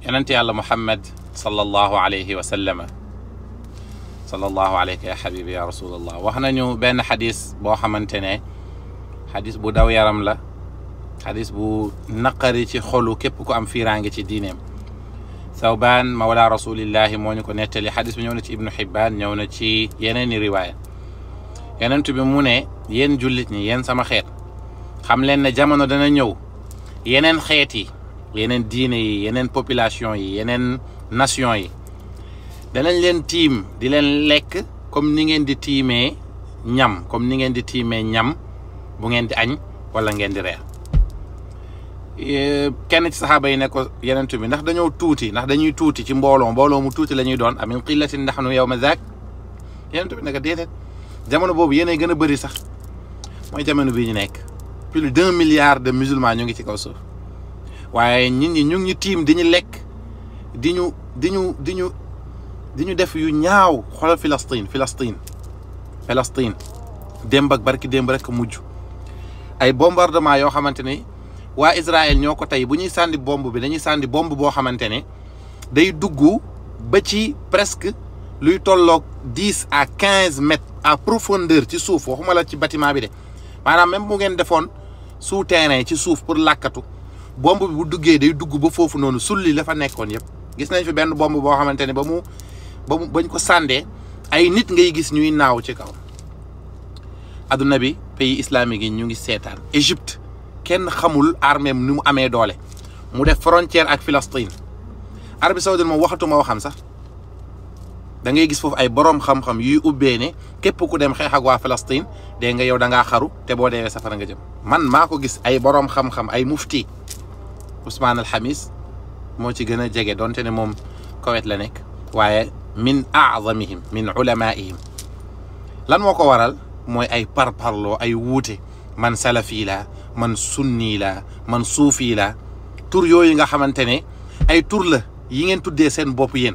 yonent yàlla Muhammad sallallahu alayhi wa sallama sallallahu alayka ya habibi ya rasulallah wax nañu benn xadis boo xamante ne xadis bu daw yaram la xadis bu naqari ci xolu képp ku am fiiraange ci diineem. Thawbaan mawla rasulillahi moo ñu ko nettali xadis bi ñëw na ci Ibnu Hibbaan ñëw na ci yeneeni riwaaya. yonent bi mu ne yéen jullit ñi yéen sama xeet xam leen ne jamono dana ñëw yeneen xeet yi yeneen diine yi yeneen population yi yeneen nation yi danañ leen tiim di leen lekk comme ni ngeen di tiimee ñam comme ni ngeen di tiimee ñam bu ngeen di añ wala ngeen di reer. kenn ci saxaaba yi ne ko yonent bi ndax dañoo tuuti ndax dañuy tuuti ci mbooloo mu tuuti la ñuy doon amin qillatin nahnu yawma zaak yonent bi ne ko déedéet jamono boobu yéenay gën a bëri sax mooy jamono bii ñu nekk plus d'1 milliard de musulmans ñu ngi ci kaw suuf waaye nit ñi ñu ngi tiim di ñu lekk di ñu def yu ñaaw. xoolal Palestine démb ak barki démb rek mujj ay bombardement yoo xamante ne waa Israël ñoo ko tey bu ñuy sànni bomb bi dañuy sànni bomb boo xamante ne day dugg ba ci presque luy tolloog 10 à 15 mètres à profondeur ci suuf waxuma la ci bâtiment bi de maanaam même bu ngeen defoon souterrain ci suuf pour làkkatu bomb bi bu duggee day dugg ba foofu noonu sulli la fa nekkoon yëpp. gis nañ fi benn bomb boo xamante ne bañ ko sàndee ay nit ngay gis ñuy naaw ci kaw. adduna bi pays islamique yi ñu ngi seetaan. Égypte kenn xamul armée ni mu amee doole mu def frontière ak Palestine. Arabie Saoudite moom waxatuma waxam sax da ngay gis foofu ay borom xam-xam yuy ubbee ne képp ku dem xeex ak waa Palestine dégg nga yow da ngaa xaru te boo deewee safara nga jëm. man maa ko gis ay borom xam-xam ay mufti Ousmane Al Hamis moo ci gën a jege donte ne moom Koweït la nekk waaye min aazamihim min ulamaihim. lan moo ko waral mooy ay parparloo ay wuute man salafi la man sunni la man suufi la tur yooyu nga xamante ne ay tur la yi ngeen tuddee seen bopp yéen.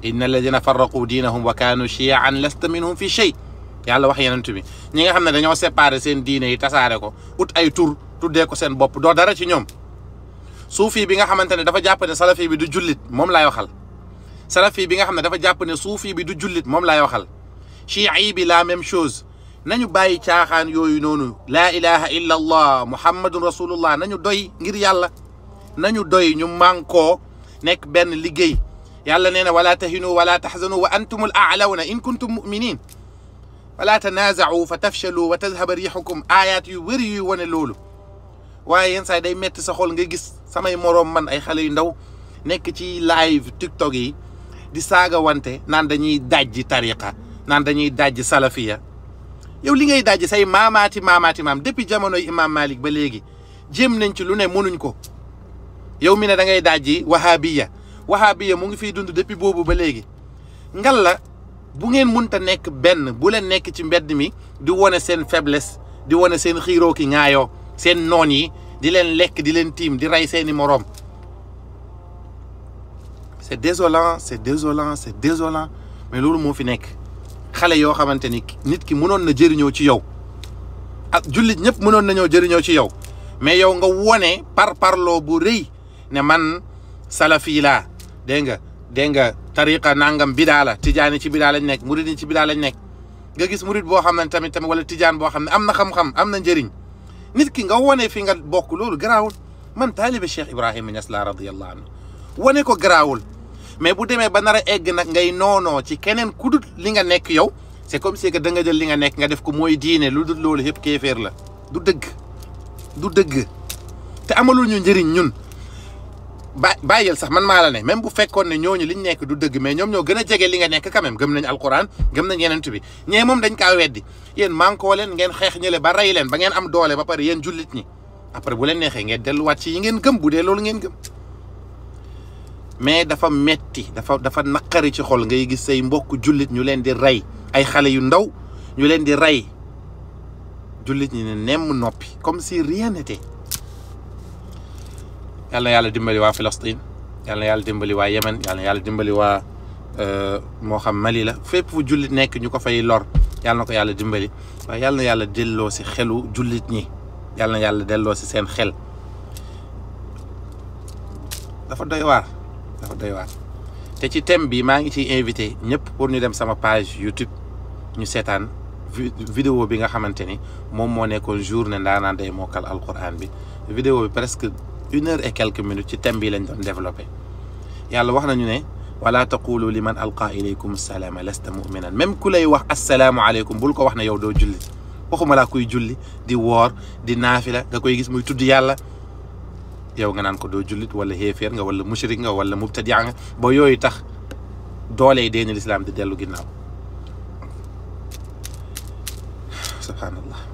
inna alladina farraqu diinahum wa kaanu chiaan lasta minhum fi shay yàlla wax yenentu bi ñi nga xam ne dañoo séparé seen diine yi tasaare ko ut ay tur tuddee ko seen bopp doo dara ci ñoom. suufi bi nga xamante ne dafa jàpp ne salafi bi du jullit moom laay waxal. salafi bi nga xam ne dafa jàpp ne suufi bi du jullit moom laay waxal. chii bi la même chose. nañu bàyyi caaxaan yooyu noonu laa ilaha illa allah muhammadun rasulullah nañu doy ngir yàlla nañu doy ñu mànkoo nekk benn liggéey. yàlla nee na wala tahinu wala tahzanu wa antumul a'lawna in kuntum muminin wala tanaaza'u fa tafshalu wa tadhhaba rihukum ayat yu wëri yuy wane loolu. waaye yenn saa day metti sa xol nga gis samay moroom man ay xale yu ndaw nekk ci live TikTok yi di saaga wante naan dañuy dajji tariqa naan dañuy dajji salafiya. yow li ngay dajji say maamaati maam depuis jamonoy imam Malik ba léegi jéem nañ ci lu ne mënuñ ko. yow mi ne da ngay dajji wahabiya mu ngi fiy dund depuis boobu ba léegi. ngal la bu ngeen munta nekk benn bu leen nekk ci mbedd mi di wane seen faiblesse di wane seen xiiroo ki ŋaayoo seen noon yi di leen lekk di leen tiim di rey seeni moroom. c'est désolant mais loolu moo fi nekk. xale yoo xamante ni nit ki mënoon na jëriñoo ci yow ak jullit ñëpp mënoon nañoo jëriñoo ci yow mais yow nga wone parloo bu rëy ne man salafi laa dégg nga tariqa nangam bidaa la tijaani ci bidaa lañ nekk murid yi ci bidaa lañ nekk. nga gis murid boo xam ne tamit wala tijaan boo xam ne am na xam-xam am na njëriñ nit ki nga wone fi nga bokk loolu garaawul. man taalibe Cheikh Ibrahima Niass la radiyallahu anhu wone ko garaawul. mais bu demee ba nar a egg nag ngay noonoo ci keneen ku dul li nga nekk yow c'est comme si que da nga jël li nga nekk nga def ko mooy diine lu dul loolu yëpp kéeféer la. du dëgg te amalul ñu njëriñ ñun bàyyil sax man maa la ne même bu fekkoon ne ñooñu liñ nekk du dëgg mais ñoom ñoo gën a jege li nga nekk quand même gëm nañ alquran gëm nañ yenentu bi ñee moom dañ kaa weddi. yéen mànkoo leen ngeen xeex ñële ba rey leen ba ngeen am doole ba pare yéen jullit ñi après bu leen neexee ngeen delluwaat ci yi ngeen gëm bu dee loolu ngeen gëm. mais dafa metti dafa naqari ci xol ngay gis say mbokk jullit ñu leen di rey ay xale yu ndaw ñu leen di rey jullit ñi ne nemm noppi comme si rien n'était. yal na yàlla dimbali waa Palestine yal na yàlla dimbali waa Yemen yal na yàlla dimbali waa moo xam Mali la fépp fu jullit nekk ñu ko fay lor yal na ko yàlla dimbali waaye yal na yàlla delloo si xelu jullit ñi yal na yàlla delloo si seen xel. dafa doy waar dafa doy waar te ci thème bi maa ngi ciy invité ñëpp pour ñu dem sama page YouTube ñu seetaan vidéo bi nga xamante ni moom moo nekkoon journée ndaanaan day mokkal alquran bi vidéo bi presque 1 heure et quelques minutes ci thème bi lañ doon développé yàlla wax nañu ne wala taqulu liman alqa ilaykum salaama lasta muminan même ku lay wax assalaamu aleykum bul ko wax ne yow doo julli waxuma laa kuy julli di woor di naafila nga koy gis muy tudd yàlla yow nga naan ko doo jullit wala xéeféer nga wala mushrik nga wala mubtadia nga ba yooyu tax doole diine l'islam di dellu ginnaaw subhanallah